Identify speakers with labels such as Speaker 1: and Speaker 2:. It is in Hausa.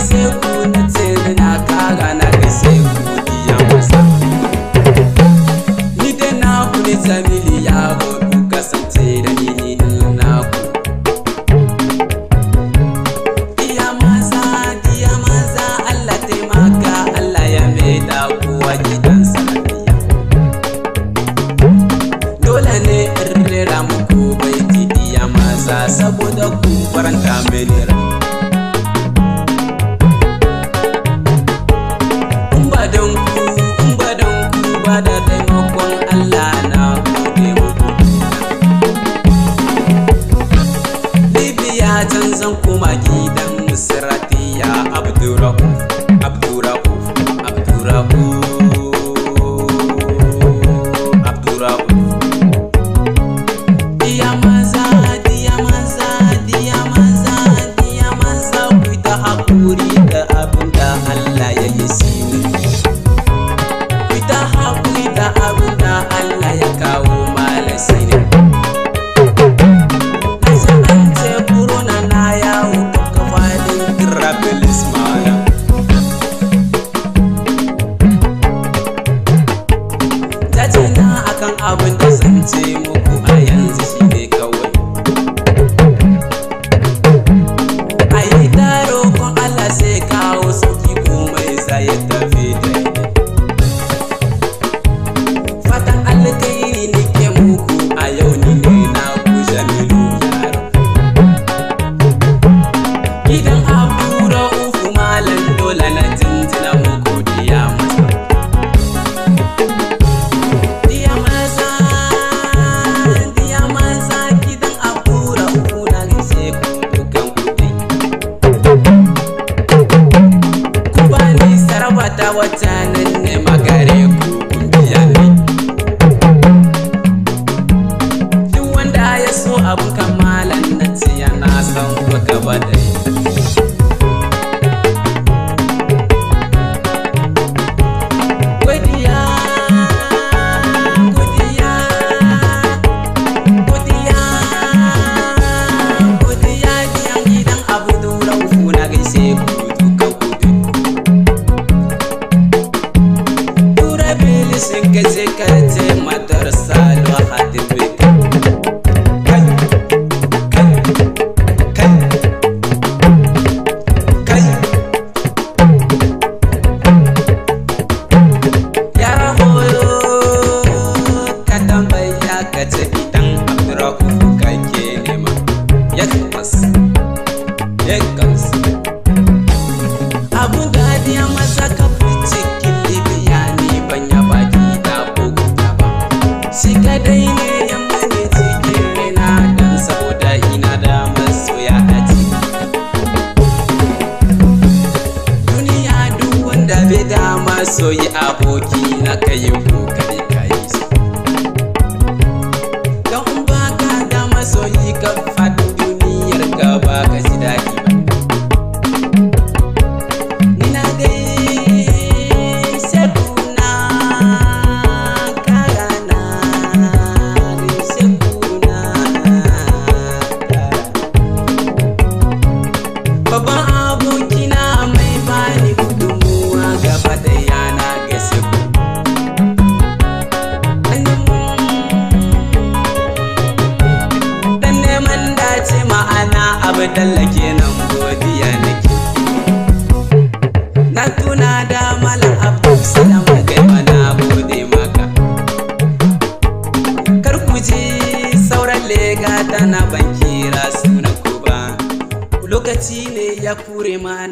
Speaker 1: Gaishe ku, na ce na kara na gaishe ku diya masa. Ni da na ku ne Jamilu Yaro, ku kasance da ni, ni na ku. Diya maza, diya maza, Allah taimaka, Allah ya maida kowa gidansa lafiya. Dole ne in rera muku baiti, diya maza, saboda ku faranta mini rai. In ba don ku, in ba don ku ba da taimakon Allah, na gode muku. Libya can zan koma gidan Musratiya Abdurrauf, Abdurrauf, Abdurrauf, Abdurrauf. Diya maza, diya maza, diya maza, diya maza, ku ta haƙuri da abin da Allah ya yi shi. Ku ta haƙuri da abin da Allah ya kawo malam shi ne. Aisha, an ce corona na yawo kafaɗin Trabilis malam. Jajina akan abin da zan ce muku a yanzu shi ne kawai. A yi ta roƙon Allah sai kawo sauki, komai za ya tafi daidai. Fatan alkhairi nake muku a yau, ni ne na ku Jamilu Yaro. Gidan Abdurra'ufu malam, dole na jinjina muku, diya maza. Diya maza, diya maza, gidan Abdurra'ufu na gaishe ku dukan ku dai. Ku bani sarabata wacce nan ne magare ku kun biya ni. Duk wanda ya so abun kamalan na ce yana son ku gaba dai. Godiya, godiya, godiya, godiya, diyan gidan Abdurra'ufu na gaishe ku dukan ku dai. Tura bilisin kace kace matar Salo Hatibi. Kai, kai, kai, kai. Yara koyo ka tambaya ka ce idan Abdurra'ufu kake nema. Yes, yes. Abun dadiya maza ka fi cikin Libya, ni ban yaba gida ko guda ba. Shi kadai ne ya mani cikin raina dan saboda ina da masoya a ciki. Duniya duk wanda bai da masoyi, aboki na kai kokari ka yi shi. Don in baka da masoyi ka faɗin duniyar ka ba ka ji daɗi ba. Ni na gaishe ku, na kara na gaishe ku na kara. Babban abokina mai bani gudunmuwa gaba ɗaya, na gaishe ku. Dan neman dace ma'ana abu tallake nan, godiya nake. Na tuna da Malam Abdul Salam, kai ma na gode maka. Kar ku ji sauran lega tana ban kira sunan ku ba. Lokaci ne ya kure mana.